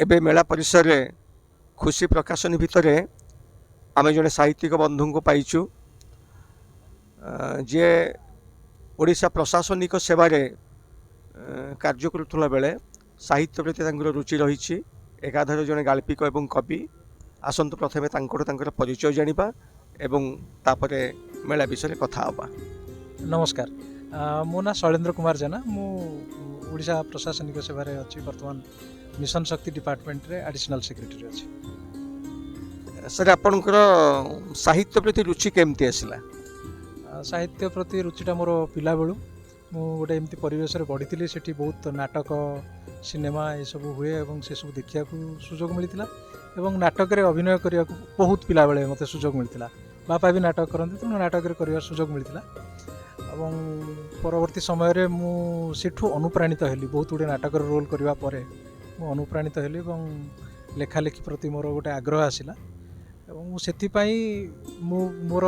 ଏବେ ମେଳା ପରିସରରେ ଖୁସି ପ୍ରକାଶନୀ ଭିତରେ ଆମେ ଜଣେ ସାହିତ୍ୟିକ ବନ୍ଧୁଙ୍କୁ ପାଇଛୁ, ଯିଏ ଓଡ଼ିଶା ପ୍ରଶାସନିକ ସେବାରେ କାର୍ଯ୍ୟ କରୁଥିଲା ବେଳେ ସାହିତ୍ୟ ପ୍ରତି ତାଙ୍କର ରୁଚି ରହିଛି। ଏକାଧାରେ ଜଣେ ଗାଳ୍ପିକ ଏବଂ କବି। ଆସନ୍ତୁ, ପ୍ରଥମେ ତାଙ୍କଠୁ ତାଙ୍କର ପରିଚୟ ଜାଣିବା ଏବଂ ତାପରେ ମେଳା ବିଷୟରେ କଥା ହେବା। ନମସ୍କାର, ମୋ ନାଁ ଶୈଳେନ୍ଦ୍ର କୁମାର ଜେନା। ମୁଁ ଓଡ଼ିଶା ପ୍ରଶାସନିକ ସେବାରେ ଅଛି। ବର୍ତ୍ତମାନ ମିଶନ ଶକ୍ତି ଡିପାର୍ଟମେଣ୍ଟରେ ଆଡ଼ିସନାଲ୍ ସେକ୍ରେଟାରୀ ଅଛି। ସାର୍, ଆପଣଙ୍କର ସାହିତ୍ୟ ପ୍ରତି ରୁଚି କେମିତି ଆସିଲା? ସାହିତ୍ୟ ପ୍ରତି ରୁଚିଟା ମୋର ପିଲାବେଳୁ। ମୁଁ ଗୋଟେ ଏମିତି ପରିବେଶରେ ବଢ଼ିଥିଲି, ସେଠି ବହୁତ ନାଟକ, ସିନେମା ଏସବୁ ହୁଏ ଏବଂ ସେସବୁ ଦେଖିବାକୁ ସୁଯୋଗ ମିଳିଥିଲା ଏବଂ ନାଟକରେ ଅଭିନୟ କରିବାକୁ ବହୁତ ପିଲାବେଳେ ମୋତେ ସୁଯୋଗ ମିଳିଥିଲା। ବାପା ବି ନାଟକ କରନ୍ତି, ତେଣୁ ନାଟକରେ କରିବାର ସୁଯୋଗ ମିଳିଥିଲା ଏବଂ ପରବର୍ତ୍ତୀ ସମୟରେ ମୁଁ ସେଠୁ ଅନୁପ୍ରାଣିତ ହେଲି। ବହୁତ ଗୁଡ଼ିଏ ନାଟକର ରୋଲ୍ କରିବା ପରେ ମୁଁ ଅନୁପ୍ରାଣିତ ହେଲି ଏବଂ ଲେଖାଲେଖି ପ୍ରତି ମୋର ଗୋଟେ ଆଗ୍ରହ ଆସିଲା ଏବଂ ମୁଁ ସେଥିପାଇଁ ମୁଁ ମୋର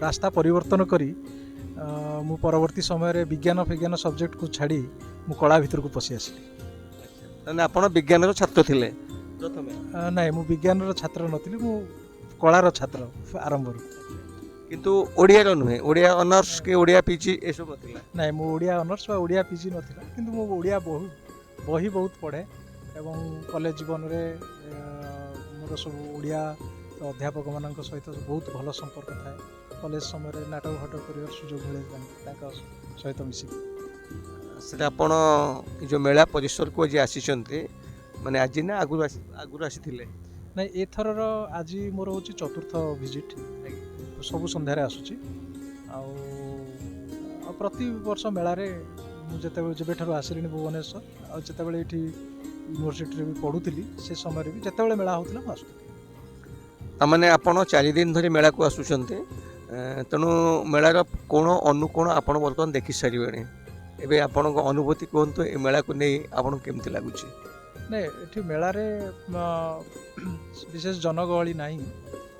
ରାସ୍ତା ପରିବର୍ତ୍ତନ କରି ମୁଁ ପରବର୍ତ୍ତୀ ସମୟରେ ବିଜ୍ଞାନ ଫିଜ୍ଞାନ ସବଜେକ୍ଟକୁ ଛାଡ଼ି ମୁଁ କଳା ଭିତରକୁ ପଶି ଆସିଲି। ତାହେଲେ ଆପଣ ବିଜ୍ଞାନର ଛାତ୍ର ଥିଲେ ପ୍ରଥମେ? ନାଇଁ, ମୁଁ ବିଜ୍ଞାନର ଛାତ୍ର ନଥିଲି। ମୁଁ କଳାର ଛାତ୍ର ଆରମ୍ଭରୁ। କିନ୍ତୁ ଓଡ଼ିଆର ନୁହେଁ? ଓଡ଼ିଆ ଅନର୍ସ କି ଓଡ଼ିଆ ପିଜି ଏସବୁ ନଥିଲା? ନାଇଁ, ମୁଁ ଓଡ଼ିଆ ଅନର୍ସ ବା ଓଡ଼ିଆ ପିଜି ନଥିଲା, କିନ୍ତୁ ମୁଁ ଓଡ଼ିଆ ବହି ବହୁତ ପଢ଼େ ଏବଂ କଲେଜ ଜୀବନରେ ମୋର ସବୁ ଓଡ଼ିଆ ଅଧ୍ୟାପକମାନଙ୍କ ସହିତ ବହୁତ ଭଲ ସମ୍ପର୍କ ଥାଏ। କଲେଜ ସମୟରେ ନାଟକ ଫାଟକ କରିବାର ସୁଯୋଗ ମିଳେ ତାଙ୍କ ସହିତ ମିଶିକି। ସେଟା ଆପଣ ଏ ଯେଉଁ ମେଳା ପରିସରକୁ ଆଜି ଆସିଛନ୍ତି, ମାନେ ଆଜି ନା ଆଗରୁ ଆସିଥିଲେ? ନାଇଁ, ଏଥରର ଆଜି ମୋର ହେଉଛି ଚତୁର୍ଥ ଭିଜିଟ୍। ସବୁ ସନ୍ଧ୍ୟାରେ ଆସୁଛି ଆଉ ଆଉ ପ୍ରତିବର୍ଷ ମେଳାରେ ମୁଁ ଯେତେବେଳେ ଯେବେଠାରୁ ଆସିଲିଣି ଭୁବନେଶ୍ୱର ଆଉ ଯେତେବେଳେ ଏଇଠି ୟୁନିଭର୍ସିଟିରେ ବି ପଢ଼ୁଥିଲି, ସେ ସମୟରେ ବି ଯେତେବେଳେ ମେଳା ହେଉଥିଲା ମୁଁ ଆସୁଥିଲି। ତାମାନେ ଆପଣ 4 ଦିନ ଧରି ମେଳାକୁ ଆସୁଛନ୍ତି, ତେଣୁ ମେଳାର କୋଣ ଅନୁକୋଣ ଆପଣ ବର୍ତ୍ତମାନ ଦେଖି ସାରିବେଣି। ଏବେ ଆପଣଙ୍କ ଅନୁଭୂତି କୁହନ୍ତୁ, ଏ ମେଳାକୁ ନେଇ ଆପଣଙ୍କୁ କେମିତି ଲାଗୁଛି? ନାଇଁ, ଏଠି ମେଳାରେ ବିଶେଷ ଜନଗହଳି ନାହିଁ।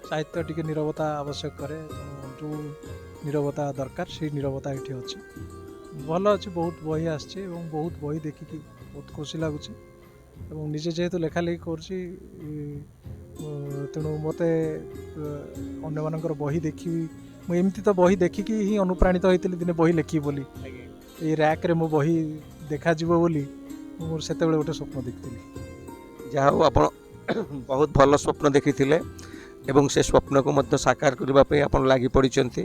ସାହିତ୍ୟ ଟିକେ ନିରବତା ଆବଶ୍ୟକ କରେ, ତେଣୁ ଯେଉଁ ନିରବତା ଦରକାର ସେଇ ନିରବତା ଏଠି ଅଛି। ଭଲ ଅଛି, ବହୁତ ବହି ଆସିଛି ଏବଂ ବହୁତ ବହି ଦେଖିକି ବହୁତ ଖୁସି ଲାଗୁଛି ଏବଂ ନିଜେ ଯେହେତୁ ଲେଖାଲେଖି କରୁଛି, ତେଣୁ ମୋତେ ଅନ୍ୟମାନଙ୍କର ବହି ଦେଖି ମୁଁ ଏମିତି ତ ବହି ଦେଖିକି ହିଁ ଅନୁପ୍ରାଣିତ ହୋଇଥିଲି ଦିନେ ବହି ଲେଖିବି ବୋଲି। ଏଇ ର୍ୟାକ୍ରେ ମୋ ବହି ଦେଖାଯିବ ବୋଲି ମୁଁ ମୋର ସେତେବେଳେ ଗୋଟେ ସ୍ୱପ୍ନ ଦେଖିଥିଲି। ଯାହା ହଉ, ଆପଣ ବହୁତ ଭଲ ସ୍ୱପ୍ନ ଦେଖିଥିଲେ ଏବଂ ସେ ସ୍ୱପ୍ନକୁ ମଧ୍ୟ ସାକାର କରିବା ପାଇଁ ଆପଣ ଲାଗି ପଡ଼ିଛନ୍ତି।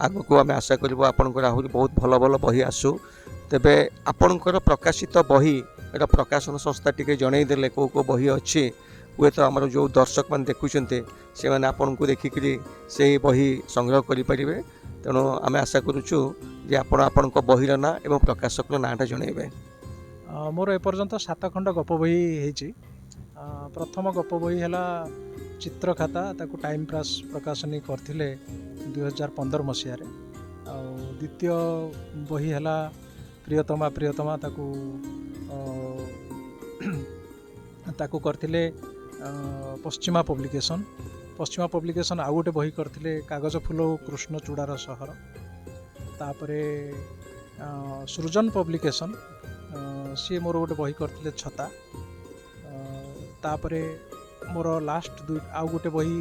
ଆଗକୁ ଆମେ ଆଶା କରିବୁ ଆପଣଙ୍କର ଆହୁରି ବହୁତ ଭଲ ଭଲ ବହି ଆସୁ। ତେବେ ଆପଣଙ୍କର ପ୍ରକାଶିତ ବହିର ପ୍ରକାଶନ ସଂସ୍ଥା ଟିକେ ଜଣେଇ ଦେଲେ, କେଉଁ କେଉଁ ବହି ଅଛି, ହୁଏତ ଆମର ଯେଉଁ ଦର୍ଶକମାନେ ଦେଖୁଛନ୍ତି ସେମାନେ ଆପଣଙ୍କୁ ଦେଖିକରି ସେଇ ବହି ସଂଗ୍ରହ କରିପାରିବେ। ତେଣୁ ଆମେ ଆଶା କରୁଛୁ ଯେ ଆପଣ ଆପଣଙ୍କ ବହିର ନାଁ ଏବଂ ପ୍ରକାଶକର ନାଁଟା ଜଣେଇବେ। ମୋର ଏପର୍ଯ୍ୟନ୍ତ ସାତ ଖଣ୍ଡ ଗପ ବହି ହେଇଛି। ପ୍ରଥମ ଗପ ବହି ହେଲା ଚିତ୍ରଖାତା, ତାକୁ ଟାଇମ୍ ପାସ୍ ପ୍ରକାଶନୀ କରିଥିଲେ 2015 ମସିହାରେ। ଆଉ ଦ୍ୱିତୀୟ ବହି ହେଲା ପ୍ରିୟତମା ପ୍ରିୟତମା, ତାକୁ କରିଥିଲେ ପଶ୍ଚିମା ପବ୍ଲିକେସନ୍। ପଶ୍ଚିମା ପବ୍ଲିକେସନ୍ ଆଉ ଗୋଟେ ବହି କରିଥିଲେ କାଗଜ ଫୁଲ ଓ କୃଷ୍ଣଚୂଡ଼ାର ସହର। ତାପରେ ସୃଜନ ପବ୍ଲିକେସନ୍, ସିଏ ମୋର ଗୋଟେ ବହି କରିଥିଲେ ଛତା। ତାପରେ ମୋର ଲାଷ୍ଟ ଦୁଇ ଆଉ ଗୋଟେ ବହି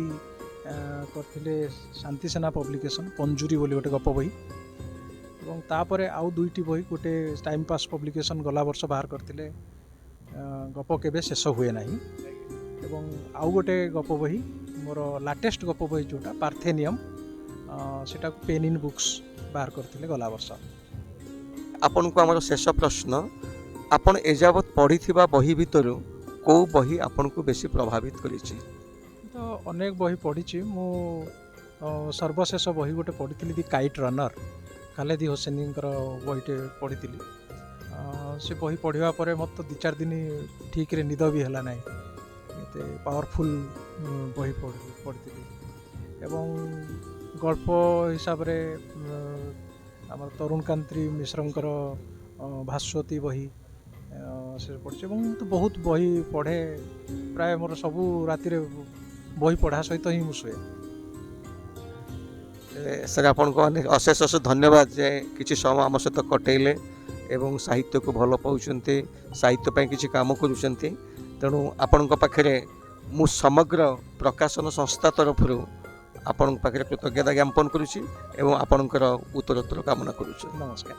କରିଥିଲେ ଶାନ୍ତିସେନା ପବ୍ଲିକେସନ୍, ପଞ୍ଜୁରୀ ବୋଲି ଗୋଟେ ଗପ ବହି। ଏବଂ ତାପରେ ଆଉ ଦୁଇଟି ବହି, ଗୋଟେ ଟାଇମ୍ ପାସ୍ ପବ୍ଲିକେସନ୍ ଗଲା ବର୍ଷ ବାହାର କରିଥିଲେ ଗପ କେବେ ଶେଷ ହୁଏ ନାହିଁ ଏବଂ ଆଉ ଗୋଟେ ଗପ ବହି, ମୋର ଲାଟେଷ୍ଟ ଗପ ବହି ଯେଉଁଟା ପାର୍ଥେନିୟମ୍, ସେଟାକୁ ପେନ୍ ଇନ୍ ବୁକ୍ସ ବାହାର କରିଥିଲେ ଗଲା ବର୍ଷ। ଆପଣଙ୍କୁ ଆମର ଶେଷ ପ୍ରଶ୍ନ, ଆପଣ ଏଯାବତ୍ ପଢ଼ିଥିବା ବହି ଭିତରୁ କେଉଁ ବହି ଆପଣଙ୍କୁ ବେଶୀ ପ୍ରଭାବିତ କରିଛି? ତ ଅନେକ ବହି ପଢ଼ିଛି ମୁଁ। ସର୍ବଶେଷ ବହି ଗୋଟେ ପଢ଼ିଥିଲି, ଦି କାଇଟ୍ ରନର୍, ଖାଲେଦି ହୋସେନୀଙ୍କର ବହିଟେ ପଢ଼ିଥିଲି। ସେ ବହି ପଢ଼ିବା ପରେ ମୋତେ ତ 2-4 ଦିନ ଠିକ୍ରେ ନିଦ ବି ହେଲା ନାହିଁ, ଏତେ ପାୱାରଫୁଲ୍ ବହି ପଢ଼ିଥିଲି। ଏବଂ ଗଳ୍ପ ହିସାବରେ ଆମର ତରୁଣକାନ୍ତି ମିଶ୍ରଙ୍କର ଭାସ୍ୱତୀ ବହି ସେ ପଢ଼ିଛି ଏବଂ ମୁଁ ତ ବହୁତ ବହି ପଢ଼େ। ପ୍ରାୟ ମୋର ସବୁ ରାତିରେ ବହି ପଢ଼ା ସହିତ ହିଁ ମୁଁ ଶୁଏ। ସାର୍, ଆପଣଙ୍କୁ ଅନେକ ଅଶେଷ ଅଶେଷ ଧନ୍ୟବାଦ ଯେ କିଛି ସମୟ ଆମ ସହିତ କଟେଇଲେ ଏବଂ ସାହିତ୍ୟକୁ ଭଲ ପାଉଛନ୍ତି, ସାହିତ୍ୟ ପାଇଁ କିଛି କାମ କରୁଛନ୍ତି। ତେଣୁ ଆପଣଙ୍କ ପାଖରେ ମୁଁ ସମଗ୍ର ପ୍ରକାଶନ ସଂସ୍ଥା ତରଫରୁ ଆପଣଙ୍କ ପାଖରେ କୃତଜ୍ଞତା ଜ୍ଞାପନ କରୁଛି ଏବଂ ଆପଣଙ୍କର ଉତ୍ତରୋତ୍ତର କାମନା କରୁଛି। ନମସ୍କାର।